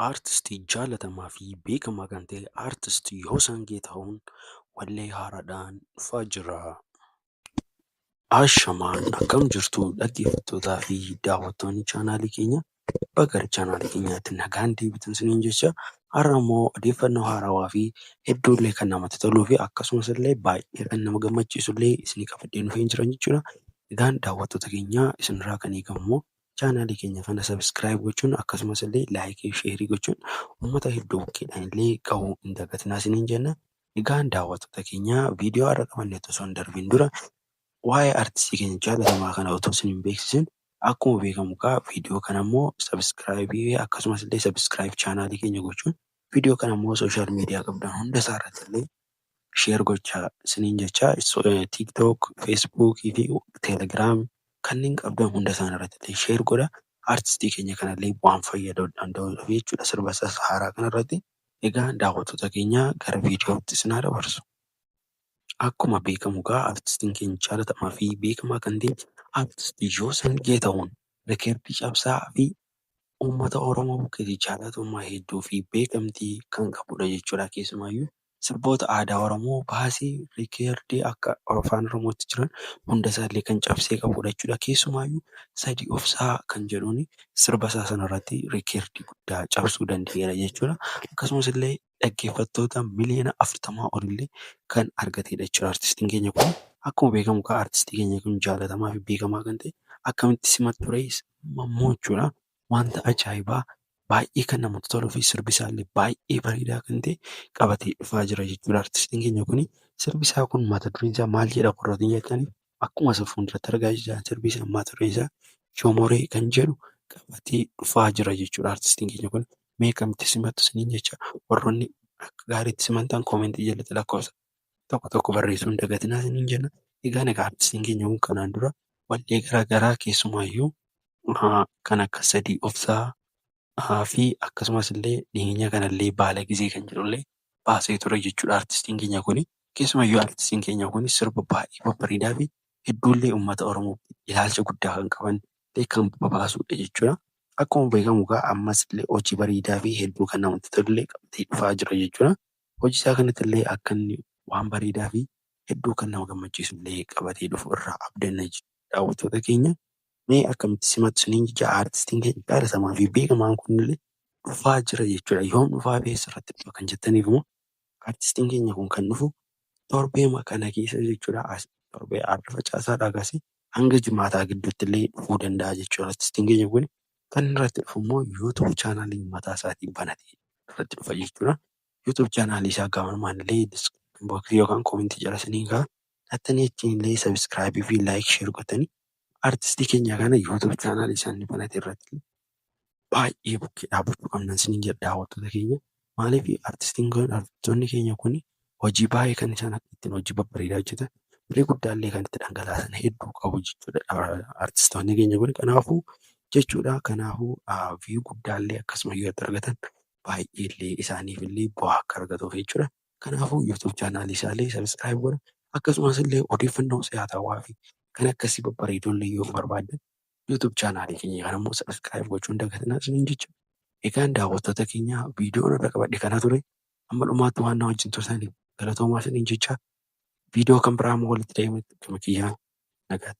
Aartistii jaallatamaa fi beekamaa kan ta'e Aartist Yoosan Geetaahuun wallee haaraadhaan dhufaa jira. Ashamaa akkam jirtu dhaggeeffattootaa fi daawwattoonni chaanaalii keenyaa! Baga gara chaanaalii keenyaatti nagaan deebitan isiniin jechaa, har'a immoo odeeffannoo haarawaa fi hedduu illee kan namatti toluu fi akkasumas illee baay'ee kan nama gammachiisu illee isinii qabadhee dhufee jira jechuudha. Egaan daawwattoota keenya, isinirraa kan eegamu immoo chaanaalii keenya kana subscribe gochuun, akkasumas illee like, share gochuun uummata hedduu bukkeedhaan illee gahuu hin dagatinaa isiniin jenna. Egaan daawwattoota keenya, viidiyoo har'a qabanne osoo hin darbiin dura waa'ee artistii keenya jaallatamaa kana otoo isin hin beeksisin, akkuma beekamu egaa viidiyoo kana immoo subscribe, akkasumas illee subscribe chaanaalii keenya gochuun, viidiyoo kana immoo social media qabdan hunda isaa irratti illee share gochaa isiniin jecha. TikTok, Feesbuukii fi Teelegiraam kanneen qabdan hunda isaanii irratti illee share godha. Artistii keenya kanallee waan fayyaduu danda'uuf jechuudha sirba isaas haaraa kanarratti. Egaa daawwattoota keenya, gara viidiyootti isin haa dabarsu. Akkuma beekamu egaa artistiin keenya jaallatamaa fi beekamaa kan ta'e Artist Yoosan Geetahuun reekoordii cabsaa fi uummata Oromoo bukkeetti jaalatamummaa hedduu fi beekamtii kan qabudha jechuudha. Keessumaayyuu sirboota aadaa Oromoo baasee reekoordii akka afaan Oromootti jiran hunda isaallee kan cabsee qabudha jechuudha. Keessumaayyuu "Sadii Obsaa" kan jedhuun sirba isaa sanarratti reekoordii guddaa cabsuu danda'eera jechuudha. Akkasumas illee dhaggeeffattoota miliyoona 40 olillee kan argatedha jechuudha artistiin keenya kun. Akkuma beekamu egaa artistii keenya kun jaallatamaa fi beekamaa kan ta'e akkamitti simattu ree ammoo jechuudha. Wanta ajaa'ibaa baay'ee kan namatti toluu fi sirbi isaallee baay'ee bareedaa kan ta'e qabatee dhufaa jira jechuudha artistiin keenya kuni. Sirbi isaa kun mata dureen isaa maal jedha warroota jettaniif, akkuma isin fuulduratti argaa jirtan sirbi isaa mata dureen isaa "Shomoree" kan jedhu qabatee dhufaa jira jechuudha artistiin keenya kun. Mee akkamitti simattu isiniin jecha. Warroonni akka gaariitti simattan comment jalatti lakkoofsa tokko tokko barreessuu hin dagatinaa isiniin jenna. Egaan artistiin keenya kun kanaan dura wallee garaa garaa, keessumaayyuu kan akka "Sadii Obsaa" fi akkasumas illee dhiyeenya kanallee "Baala Gizee" kan jedhullee baasee ture jechuudha artistiin keenya kuni. Keessumayyuu artistiin keenya kun sirba baay'ee babbareedaa fi hedduullee uummata Oromoo ilaalcha guddaa kan qaban kan babaasudha jechuudha. Akkuma beekamu egaa ammas illee hojii bareedaa fi hedduu kan namatti tolullee qabatee dhufaa jira jechuudha. Hojii isaa kanatti illee akka inni waan bareedaa fi hedduu kan nama gammachiisu illee qabatee dhufu irraa abdanna jechuudha, daawwattoota keenya. Mee akkamitti simattu isiniin jecha. Artistiin keenya jaalatamaa fi beekamaan kunillee dhufaa jira jechuudha. Yoom dhufaa fi eessarratti dhufa kan jettaniif immoo, artistiin keenya kun kan dhufu torbeema kana keessa jechuudha. Torbee har'a facaasaadhaa kaasee hanga jimaataa gidduutti illee dhufuu danda'a jechuudha. Artistiin keenya kun kan irratti dhufu immoo YouTube chaanaalii mataa isaatiin banatee irratti dhufa jechuudha. YouTube chaanaalii isaa gamanumaan illee description box yookaan comment jala isiniin ka'a. Dhattanii achiin illee subscribe fi like, share gootanii artistii keenya kana YouTube chaanaalii isaa banate irratti baay'ee bukkee dhaabbachuu qabna isiniin jedha, daawwattoota keenya. Maaliif, artistiin kun, artistoonni keenya kun hojii baay'ee kan isaan ittiin hojii babbareedaa hojjetan, horii guddaallee kan itti dhangalaasan hedduu qabu jechuudha artistoonni keenya kun. Kanaafuu jechuudha, kanaafuu view guddaallee akkasuma yoo itti argatan baay'ee illee isaaniif illee bu'aa akka argatuuf jechuudha. Kanaafuu YouTube chaanaalii isaallee subscribe godhaa. Akkasumas illee odeeffannoo si'aatawaa fi kan akkasii babbareedoo illee yoo barbaaddan YouTube chaanaalii keenya kana immoo subscribe gochuu hin dagatinaa isiniin jecha. Egaan daawwattoota keenya, viidiyoon irra qabadhe kana ture. Amma dhumaatti waan na wajjin turtaniif galatoomaa isiniin jecha. Viidiyoo kan biraa immoo walitti deebinutti gama kiyyaan nagaatti.